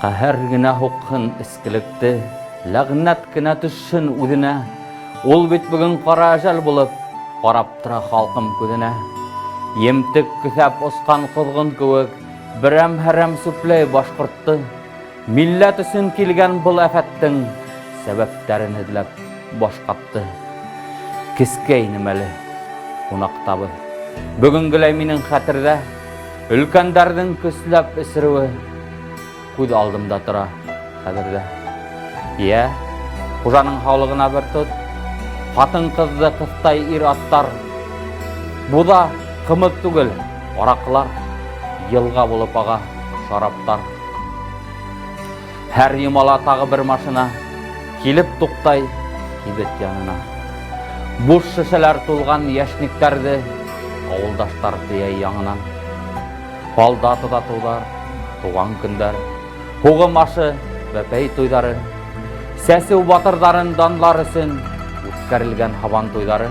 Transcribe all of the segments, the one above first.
Ҡәһәр генә һуҡһын эскелекте, Ләғнәт кенә төшһөн үҙенә. Ул бит бөгөн ҡара әжәл булып, Ҡарап тора халҡым күҙенә. Емтек көҫәп осҡан ҡоҙғон кеүек, Берәм-һәрәм сүпләй башҡортто. Милләт өсөн килгән был афәттең Сәбәптәрен эҙләп баш ҡатты. Кескәй инем әле, ҡунаҡтабыҙ. Бөгөнгөләй минең хәтерҙә Өлкәндәрҙең көсләп эсереүе күҙ алдымда тора хәҙер ҙә. Йә, хужаның һаулығына бер тот. Ҡатын-ҡыҙҙы ҡыҫтай ир-аттар. Буҙа ҡымыҙ түгел, араҡылар. Йылға булып аға шараптар. Һәр йомала тағы бер машина килеп туҡтай кибет янына. Буш шешәләр тулған йәшниктәрҙе ауылдаштар тейәй яңынан. Һалдат оҙатыуҙар, туған көндәр, һуғым ашы, бәпәй туйҙары, сәсеү батырҙарын данлар өсөн үткәрелгән һабан туйҙары.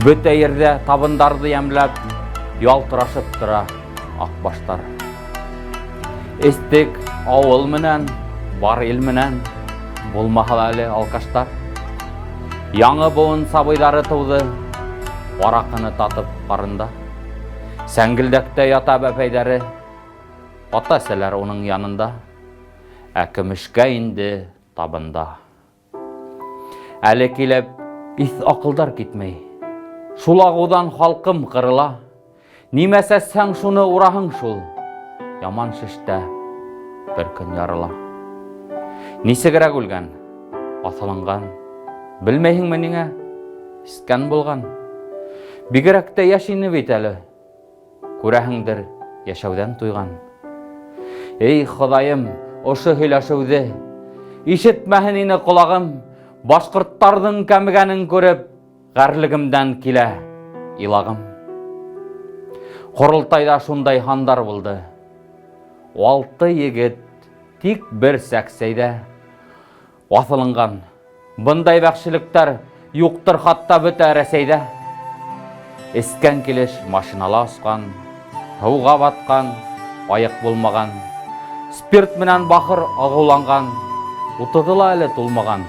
Бөтә ерҙә табындарҙы йәмләп, ялтырашып тора аҡбаштар. Эстек ауыл менән, бар ил менән, булмаһа ла әле алкаштар. Яңы быуын сабыйҙары тыуҙы, араҡыны татып ҡарында. Сәңгелдәктә ята бәпәйҙәре, ата-әсәләр уның янында, ә көмөшкә инде табында. Әле килеп, иҫ-аҡылдар китмәй. Шул ағыуҙан халҡым ҡырыла. Нимә сәсһәң, шуны ураһың шул. Яман шештә бер көн ярыла. Нисегерәк үлгән? Аҫылынған. Белмәйһеңме ниңә? Эскән булған. Бигерәк тә йәш ине бит әле. Күрәһеңдер, йәшәүҙән туйған. Эй, Хоҙайым, ошо һөйләшеүҙе ишетмәһен ине ҡолағым, башҡорттарҙың кәмегәнен күреп, ғәрлегемдән килә илағым. Ҡоролтайҙа шундай һандар булды. Алты егет тик бер сәксәйҙә Аҫылынған. Бындай вәхшилектәр юҡтыр хатта бөтә Рәсәйҙә. Эскән килеш машинала осҡан, һыуға батҡан, айыҡ булмаған, спирт менән бахыр ағыуланған, утыҙы ла әле тулмаған.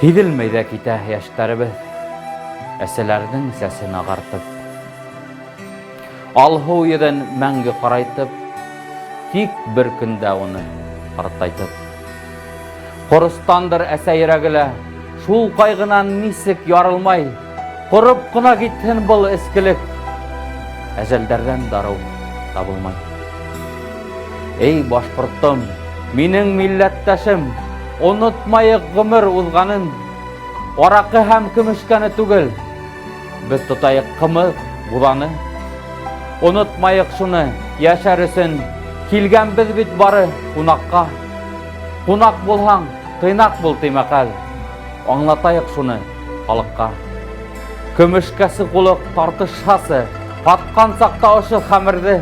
Һиҙелмәй ҙә китә йәштәребеҙ, әсәләрҙең сәсен ағартып. Алһыу йөҙен мәңге ҡарайтып, тик бер көндә уны ҡартайтып. Ҡоростандыр әсә йөрәге лә, шул ҡайғынан нисек ярылмай, ҡороп ҡына китһен был эскелек, әжәлдәрҙән дарыу табылмай. Эй, башҡортом, минең милләттәшем, онотмайыҡ ғүмер уҙғанын, араҡы һәм көмөшкәне түгел, Беҙ тотайыҡ ҡымыҙ, буҙаны. Онотмайыҡ шуны, йәшәр өсөн килгәнбеҙ бит бары ҡунаҡҡа. Ҡунаҡ булһаң, тыйнаҡ бул ти мәҡәл. Аңлатайыҡ шуны халыҡҡа. Көмөшкә сығулыҡ тартышһасы, һатҡан саҡта ошо хәмерҙе,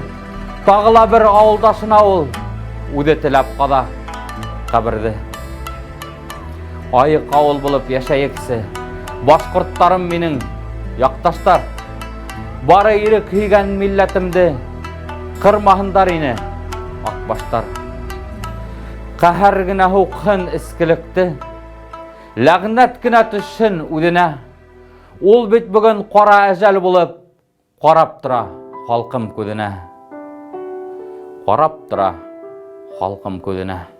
тағы ла бер ауылдашына ул үҙе теләп ҡаҙа ҡәберҙе. Айыҡ ауыл булып йәшәйексе. Башҡорттарым минең, яҡташтар. Бары ирек һөйгән милләтемде ҡырмаһындар ине аҡбаштар. Ҡәһәр генә һуҡһын эскелекте, ләғнәт кенә төшһөн үҙенә. Ул бит бөгөн ҡара әжәл булып Ҡарап тора халҡым күҙенә. Ҡарап тора халҡым күҙенә.